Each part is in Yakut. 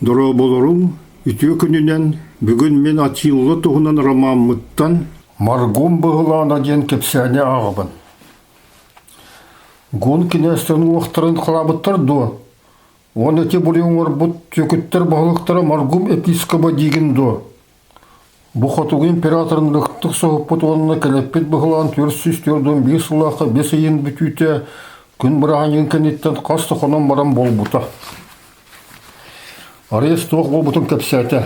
Дорооболоруҥ, үтүө күнүнэн! Бүгүн мин Атилла туһунан ромаммыттан «Маргум быһылаана» диэн кэпсээни ааҕабын. Гун кинээстэн уҥуохтарын халаабыттар дуо? Уонна ити буруйу оҥорбут түөкүттэр баһылыктара Маргум епискоба диигин дуо? Бу хотугу императорын ырыктык соһуппут уонна кэлэппит быһылаан 441 сыллаахха бэс ыйын бүтүүтэ күн бырааһынньыгын кэнниттэн хас да хонон баран буолбута. Арест туох буолбутун кэпсээтэ.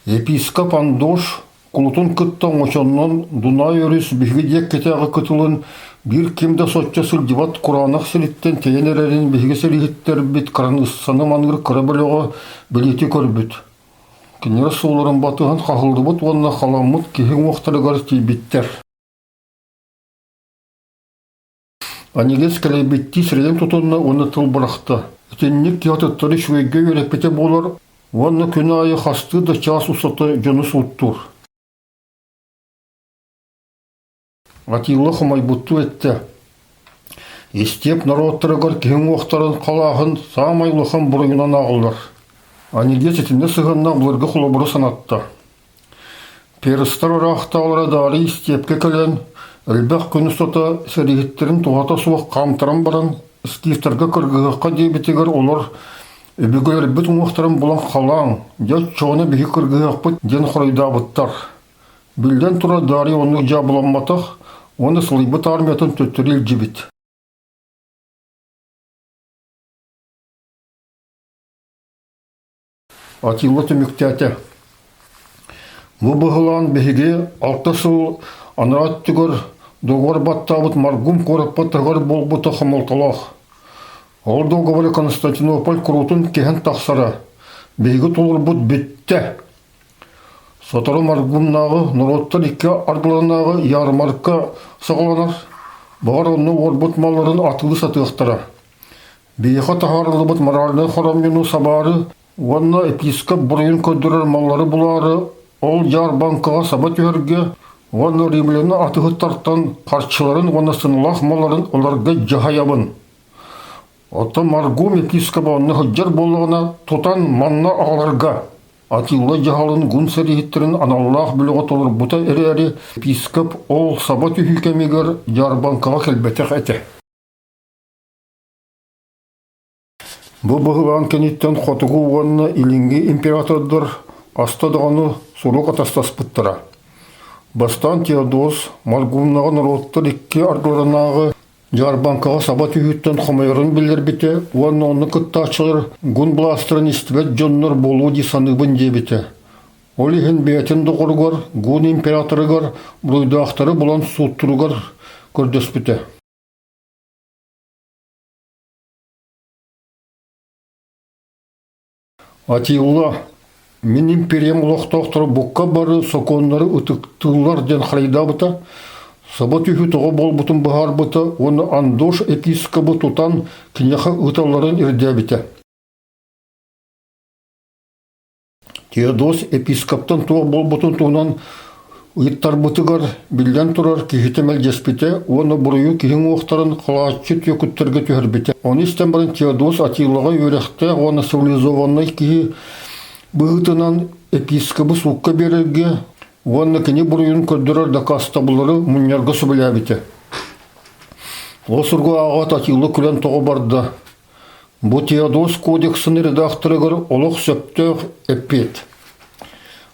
Епископ Андош кулутун кытта оҥочоннон Дунай өрүс биһиги диэккитээҕи кытылын биир ким да соччо сылдьыбат кураанах сириттэн тэйэн эрэрин биһиги сэрииһиттэрбит кыраныыссаны маныыр кыра бөлөҕө бэлиэтии көрбүт. Кинилэр суолларын батыһан хаһыллыбыт уонна халаммыт киһи уҥуохтарыгар тиийбиттэр. Анилес кэлэйбиттии сирэйин тутунна уонна тыл бырахта. Итинник киһи атыттары үчүгэйгэ үөрэппитэ буолар уонна күн аайы хастыы да чаас устата дьону сууттуур. Атилла хомойбуттуу эттэ: «Истиэп норуоттарыгар киһи уҥуохтарын халааһын саамай улахан буруйунан ааҕыллар». Анилес итиннэ сыһыаннаах былыргы холобуру санатта. Перстар ыраахтаҕылара Дарий истиэпкэ кэлэн, элбэх күн устата сэрииһиттэрин туһата суох хаамтаран баран, скифтарга кыргыһыахха диэбитигэр олор «Өбүгэлэрбит уҥуохтарын булан халааҥ, дьэ оччоҕуна биһи кыргыһыахпыт» диэн хоруйдаабыттар. Биллэн турар, Дарья оннук дьаабыламматах уонна сылыйбыт армиятын төттөрү илдьибит. Атилла түмүктээтэ. Бу быһылаан биһиги алта сыл анараа өттүгэр договор баттаабыт Маргум куораппытыгар буолбута хомолтолоох. Ол договоры Константинополь куруутун киһэн тахсара. Биһиги толорбут бүттэ. Сотору Маргуннааҕы норуоттар икки ардыларынааҕы ярмарка саҕаланар. Баҕар онно уорбут малларын атылыы сатыахтара. Биһиэхэ таһаарыллыбыт моральнай хоромньуну сабаары уонна епископ буруйун көрдөрөр маллары булаары ол дьаарбаҥкаҕа саба түһэргэ уонна римляны атыһыттартан харчыларын уонна сыналаах малларын ыларга дьаһайабын. Оттон Маргум епискоба онно сылдьар буоллаҕына, тутан манна аҕаларга Атилла дьаһалын гун сэрииһиттэрин аналлаах бөлөҕө толорбута эрээри, епископ ол саба түһүү кэмигэр дьаарбаҥкаҕа кэлбэтэх этэ. Бу быһылаан кэнниттэн хотугу уонна илиҥҥи императордар аста даҕаны сурук атастаспыттара. Бастаан Теодос Маргуннаҕа норуоттар икки ардыларынааҕы Дьаарбаҥкаҕа саба түһүүттэн хомойорун биллэрбитэ уонна онно кыттааччылар гун былаастарын истибэт дьоннор буолуо дии саныыбын диэбитэ. Ол иһин бэйэтин доҕоругар, гун императорыгар буруйдаахтары булан сууттуругар көрдөспүтэ. Атилла, мин империям олохтоохторо букка бары сокуоннары ытыктыыллар диэн харайдаабыта, саба түһүү тоҕо буолбутун быһаарбыта уонна Андош епискобы тутан киниэхэ ыыталларын ирдээбитэ. Теодос епископтан туох буолбутун туһунан ыйыттарбытыгар, биллэн турар, киһитэ мэлдьэспитэ уонна буруйу киһи уҥуохтарын халааччы түөкүттэргэ түһэрбитэ. Ону истэн баран Теодос Атилаҕа үөрэхтээх уонна цивилизованнай киһи быһыытынан епискобы суукка биэрэргэ уонна кини буруйун көрдөрөр дакаастабыллары мунньарга сөбүлээбитэ. Ол суругу ааҕаат Атилла күлэн тоҕо барда. Бу Теодос кодексын редакторыгар олох сөптөөх эппиэт.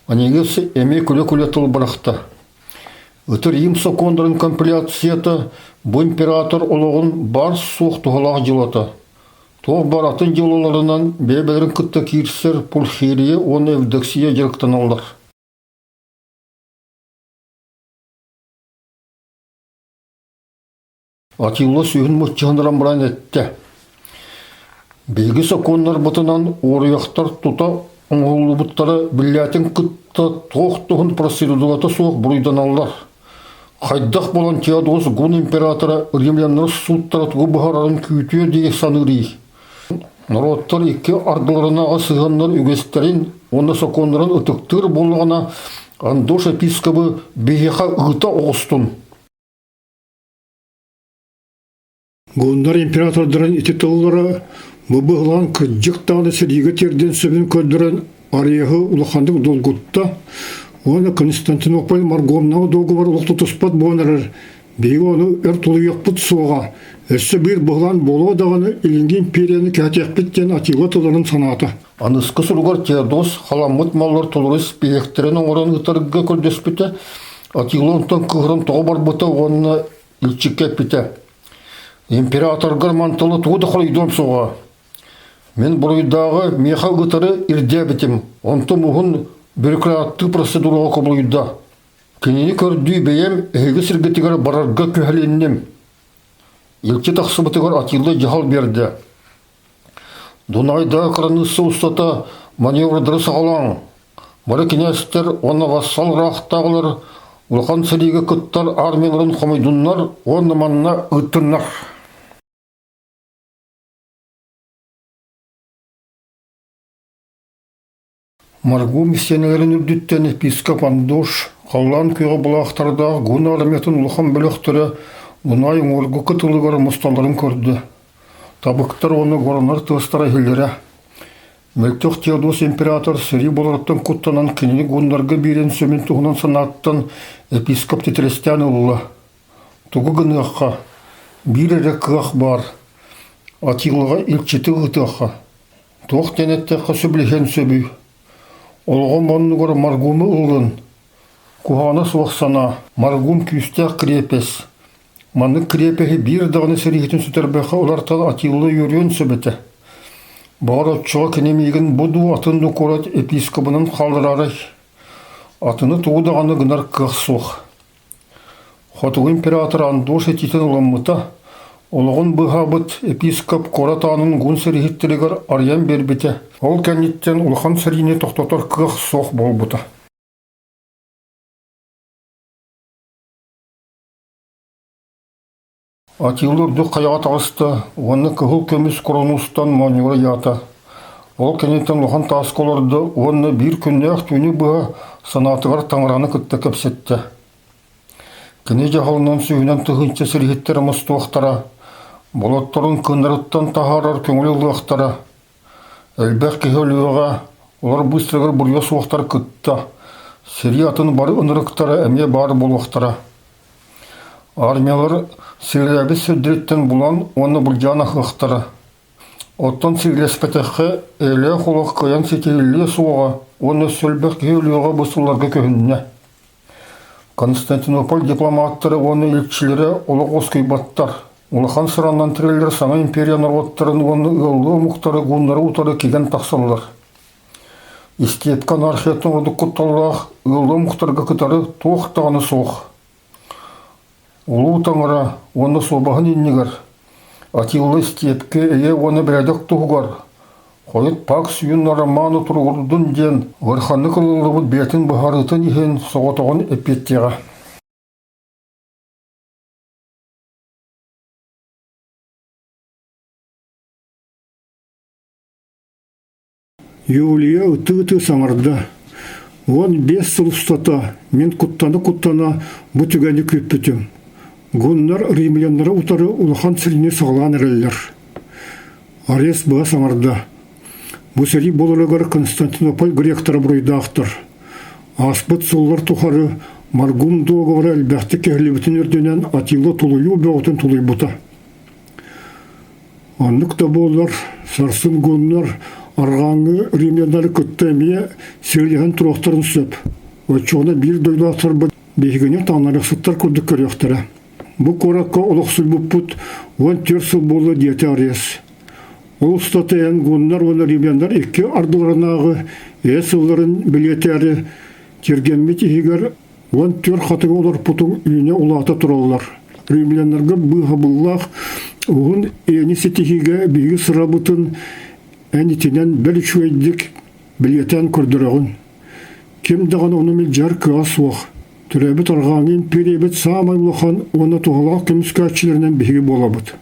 Анегис эмиэ күлэ-күлэ тыл бырахта. Ытыр Рим сокуоннарын компиляцията бу император олоҕун баар-суох туһалаах дьылата. Туох баар атын дьылаларынан бэйэ-бэйэлэрин кытта киирсэр Пульхерия уонна Евдоксия дьарыктаналлар. Атилла сүүһүн муччуһуннаран баран эттэ: «Биһиги сокуоннарбытынан уоруйахтар тута оҥоһуллубуттара биллээтин кытта туох туһун процедурата суох буруйданаллар. Хайдах буолан Теодос Гун императора римляннар сууттара тугу быһаарарын күүтүө дии саныырый? Норуоттар икки ардыларынааҕы сыһыаннар үгэстэрин уонна сокуоннарын ытыктыыр буоллаҕына, Андош епискобы биһиэхэ ыыта оҕустун!» Гуннар императордарын ити тыллара Бу быһылаан кырдьык даҕаны сэриигэ тиэрдиэн сөбүн көрдөрөн Ариаһы улаханнык долгутта уонна Константинополь Маргомнаҕа дуогубар олох тутуспат буолан эрэр. Биһиги ону өр тулуйуохпут суоҕа. Өссө биир быһылаан буолуо даҕаны Илиҥҥи империяны кэһэтиэхпит диэн Атила тылларын санаата. Аныскы суругар Теодос халаммыт маллар толору испииһэктэрин оҥорон ыытарга көрдөспүтэ. Атила онтон кыыһыран тоҕо барбыта уонна илчиккэ эппитэ: «Императоргар мантылы тугу да хоруйдуом суоҕа. Мин буруйдааҕы миэхэ ыытары ирдээбитим, онтум уһун бюрократтыы процедураҕа кубулуйда. Кинини көрдүү бэйэм эһиги сиргитигэр барарга күһэлинним. Илчи тахсыбытыгар Атилла дьаһал биэрдэ. Дунайдаа кыраныысса устата маневрдары саҕалааҥ. Бары кинээстэр уонна вассал ыраахтааҕылар улахан сэриигэ кыттар армияларын хомуйдуннар уонна манна ыыттыннар. Марго миссионерын үрдүттэн епископ Андош халлаан күөҕэ былаахтардаах гун армиятын улахан бөлөхтөрө Дунай уҥуоргу кытылыгар мусталларын көрдө. Табыктар уонна гороннар тыастара иһиллэрэ. Мөлтөх Теодос император сэрии буоларыттан куттанан кинини гуннарга биэрэн сөбүн туһунан санааттан епископ титирэстээн ылла. Тугу гыныахха, биир эрэ кыах баар, Атилаҕа илчити ыытыахха. Туох диэн эттэххэ сөбүлэһиэн сөбүй? Олоҕум оннугар Маргуму ыллын. Куһаҕана суох санаа, Маргум күүстээх кириэпэс. Маннык кириэпэһи биир даҕаны сэрииһитин сүтэрбэххэ улартан Атилла үөрүөн сөп этэ. Баҕар оччоҕо кини миигин бу дуу атын дуу куорат епискобунан хааллараарай? Атыны тугу даҕаны гынар кыах суох. Хотугу император Андош этиитин ылыммыта, олоҕун быыһаабыт епископ куорат аанын гун сэрииһиттэригэр арыйан биэрбитэ. Ол кэнниттэн улахан сэриини тохтотор кыах суох буолбута. Атилла үрдүк хайаҕа таҕыста уонна кыһыл көмүс куронуустан моонньугар ыйаата. Ол кэнниттэн улахан тааска олордо уонна биир күннээх түүнү быһа санаатыгар таҥараны кытта кэпсэттэ. Кини дьаһалынан сүүһүнэн тыһыынча сириһиттэрэ мустуохтара, болотторун кыннарыттан таһаарар көҥүл ылыахтара. Элбэх киһи өлүөҕэ, олор быыстарыгар буруйа суохтар кытта, сэрии атын бары ынырыктара эмиэ баар буолуохтара. Армиялар сирилээбит сирдэриттэн булан уонна былдьаан аһыахтара. Оттон сирилэспэтэххэ, эйэлээх олох кыайан ситиһиллиэ суоҕа уонна өссө элбэх киһи өлүөҕэ бу сылларга көһүннэ. Константинополь дипломаттара уонна илчилэрэ олох уоскуйбаттар. Улахан сыранан тэриллэр саҥа империя норуоттарын уонна ыаллыы омуктары гуннары утары кигэн тахсаллар. Истиэпкэ анархияттан ордук кутталлаах ыаллыы омуктарга кытары туох даҕаны суох. Улуу Таҥара уонна суобаһын иннигэр Атилла истиэпкэ эйэ уонна бэрээдэк туһугар хойут Пакс Юн романы туругурдун диэн ыараханнык ылыллыбыт бэйэтин быһаарыытын иһин соҕотоҕун эппиэттиэҕэ. Юлия ытыы-ытыы саҥарда: 15 сыл устата мин куттана-куттана бу түгэни күүппүтүм. Гуннар римляннары утары улахан сэриини саҕалаан эрэллэр. Арес быһа саҥарда: Бу сэрии буоларыгар Константинополь гректара буруйдаахтар. Ааспыт сыллар тухары Маргум дуогабара элбэхтик кэһиллибитин үрдүнэн Атилла тулуйуу бөҕөтүн тулуйбута. Оннук да буоллар, сарсын гуннар арҕааҥҥы римляннары кытта эмиэ сиэлиһэн туруохтарын сөп. Оччоҕуна биир дойдулаахтарбыт биһигини таҥнарыахсыттар курдук көрүөхтэрэ. Бу куоракка олохсуйбуппут 14 сыл буолла диэтэ Арес. Ол устата эн гуннар уонна римляннар икки ардыларынааҕы эйэ сылларын бэлиэтээри тиргэммит иһигэр 14 хатыҥы олорпутуҥ үүнэ улаата тураллар. Римляннарга быыһабыллаах уһун эйэни ситиһиигэ биһиги сырабытын эн итинэн бэл үчүгэйдик бэлиэтээн көрдөрөҕүн. Ким даҕаны ону мэлдьэһэр кыаҕа суох. Төрөөбүт арҕааҥҥы империябыт саамай улахан уонна туһалаах көмүскээччилэринэн биһиги буолабыт.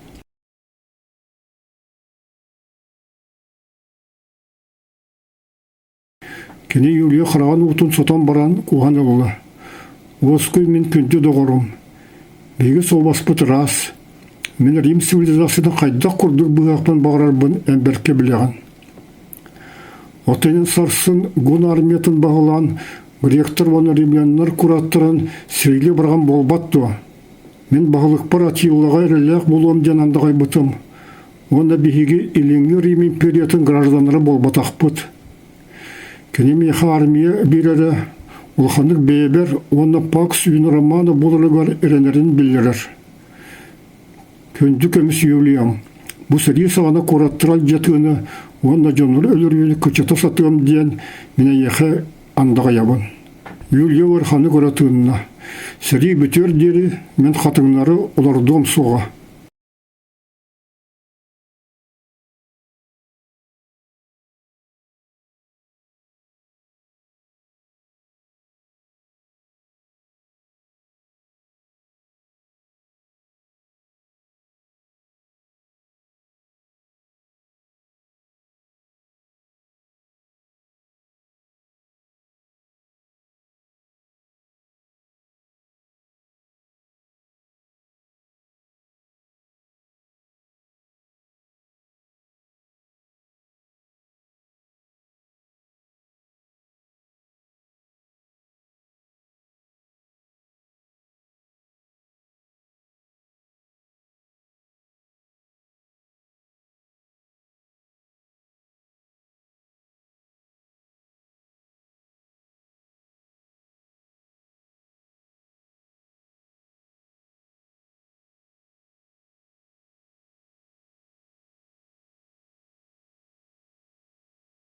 Кини Юлия хараҕын уутун сотон баран кууһан ылла: «Уоскуй мин күндү доҕорум, биһиги суобаспыт ыраас. Мин Рим цивилизациятын хайдах курдук быһыахпын баҕарарбын эн бэркэ билэҕин. Оттон сарсын гун армиятын баһылаан гректэр уонна римляннар кураттарын сирилии быраҕан буолбат дуо? Мин баһылыкпар Атиллаҕа эрэллээх буолуом диэн андаҕайбытым. Уонна биһиги Илиҥҥи Рим империятын гражданнара буолбатахпыт. Кини миэхэ армия биэрэрэ улаханнык бэйэбэр уонна Пакс Юн Романов буоларыгар эрэнэрин биллэрэр. Күндү көмүс Юлиям, бу сэрии саҕана куораттара алдьатыыны уонна дьоннору өлөрүүнү кыччата сатыам диэн мин эйиэхэ андаҕайабын. Юлия ыараханнык өрө тыынна. Сэрии бүтүөр диэри мин хатыҥнары олордуом суоҕа.